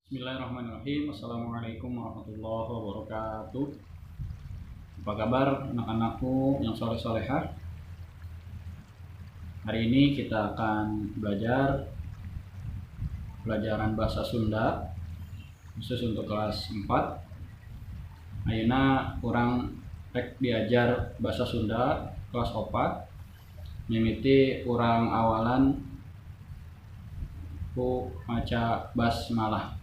Bismillahirrahmanirrahim. Assalamualaikum warahmatullahi wabarakatuh. Apa kabar anak-anakku yang soleh-solehah? Hari ini kita akan belajar pelajaran bahasa Sunda khusus untuk kelas 4. Ayeuna urang rek diajar bahasa Sunda kelas 4. Mimiti urang awalan ku maca basmalah.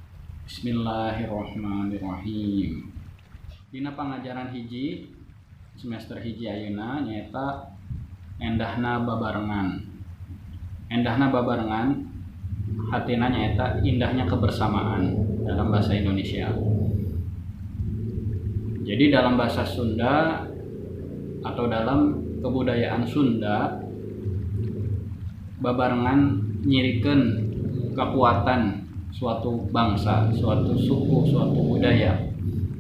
Bismillahirrahmanirrahim. Dina pangajaran hiji semester hiji ayeuna nyaeta endahna babarengan. Endahna babarengan hatina nyaeta indahnya kebersamaan dalam bahasa Indonesia. Jadi dalam bahasa Sunda atau dalam kebudayaan Sunda, babarengan nyirikeun kekuatan suatu bangsa, suatu suku, suatu budaya.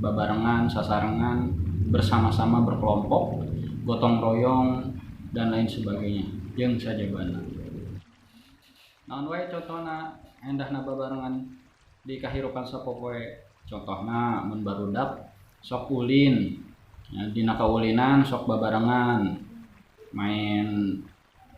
Babarengan, sasarengan, bersama-sama berkelompok, gotong royong, dan lain sebagainya. Jeung sajabana. Naon wae contohna endahna babarengan di kahirupan sapopoe? Contohna mun barudak sok ulin. Ya, dina kaulinan sok babarengan main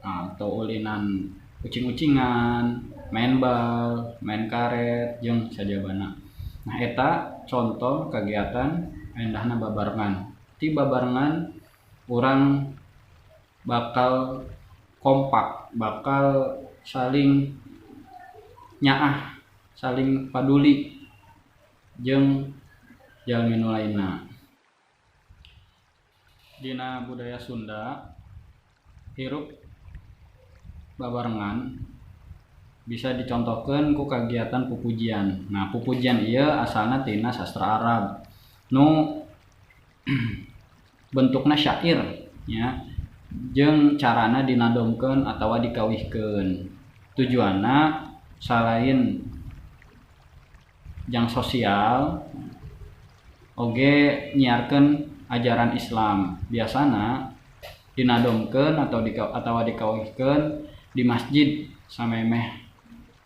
atau ulinan ucing-ucingan, main bal, main karet, jeung sajabana. Nah, eta contoh kegiatan endahna babarengan. Ti babarengan urang bakal kompak, bakal saling nyaah, saling paduli jeung jalmi nu lainna. Dina budaya Sunda, hirup babarengan bisa dicontohkeun ku kagiatan pupujian. Nah, pupujian ieu asalna tina sastra Arab nu bentukna syair nya, jeung carana dinadomkeun atawa dikawihkeun. Tujuanna salain jang sosial oge nyiarkeun ajaran Islam. Biasana dinadomkeun atau atawa dikawihkeun di masjid samemeh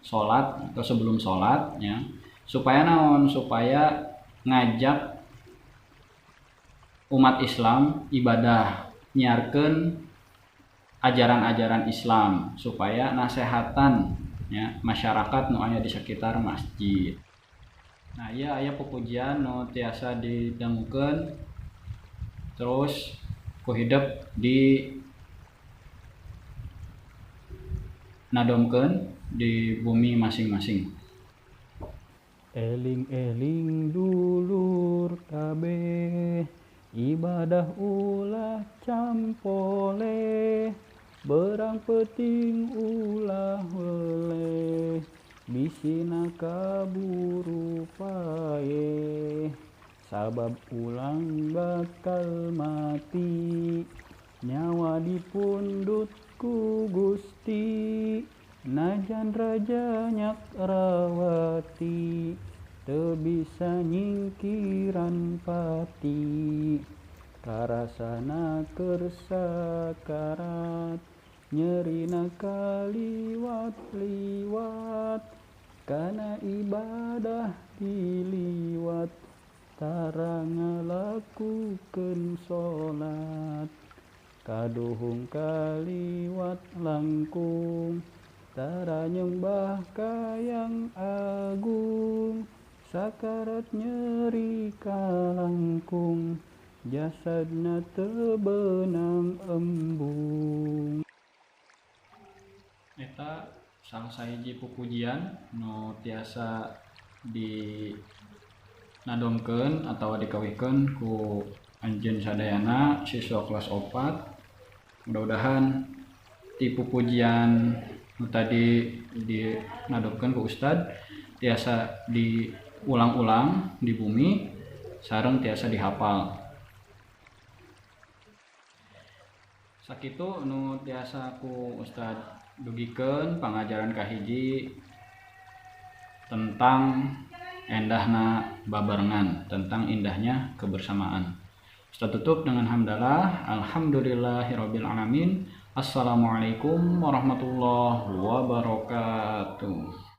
salat atau sebelum salat ya, supaya naon? Supaya ngajak umat Islam ibadah, nyiarkeun ajaran-ajaran Islam supaya nasehatan ya masyarakat nu aya di sekitar masjid. Nah, ieu aya pupujian nu tiasa didangukeun terus ku hidep di nadomkeun di bumi masing-masing. Eling-eling dulur kabeh, ibadah ulah campole, berang peuting ulah weleh, bisina kaburu paeh, sabab ulang bakal mati, nyawa dipundhut ku Gusti, najan raja Nyakrawati, teu bisa nyingkiran pati, karasana keur sakarat, nyerina kaliwat-liwat, kana ibadah diliwat, tara ngalakukeun salat, kaduhung kaliwat langkung, tara nyembah ka Yang Agung, sakarat nyeri kalangkung, jasadna teu beunang embung. Eta salah sahiji pupujian nu tiasa dinadomkeun atawa dikawihkeun ku anjeun sadayana siswa kelas 4. Mudah-mudahan ti pupujian nu tadi dinadomkeun ku ustad tiasa diulang-ulang di bumi sareng tiasa dihafal. Sakitu nu tiasa ku ustad dugikeun pangajaran kahiji tentang endahna babarengan, tentang indahnya kebersamaan. Ustaz tutup dengan hamdalah, alhamdulillahirabbil alamin. Assalamualaikum warahmatullahi wabarakatuh.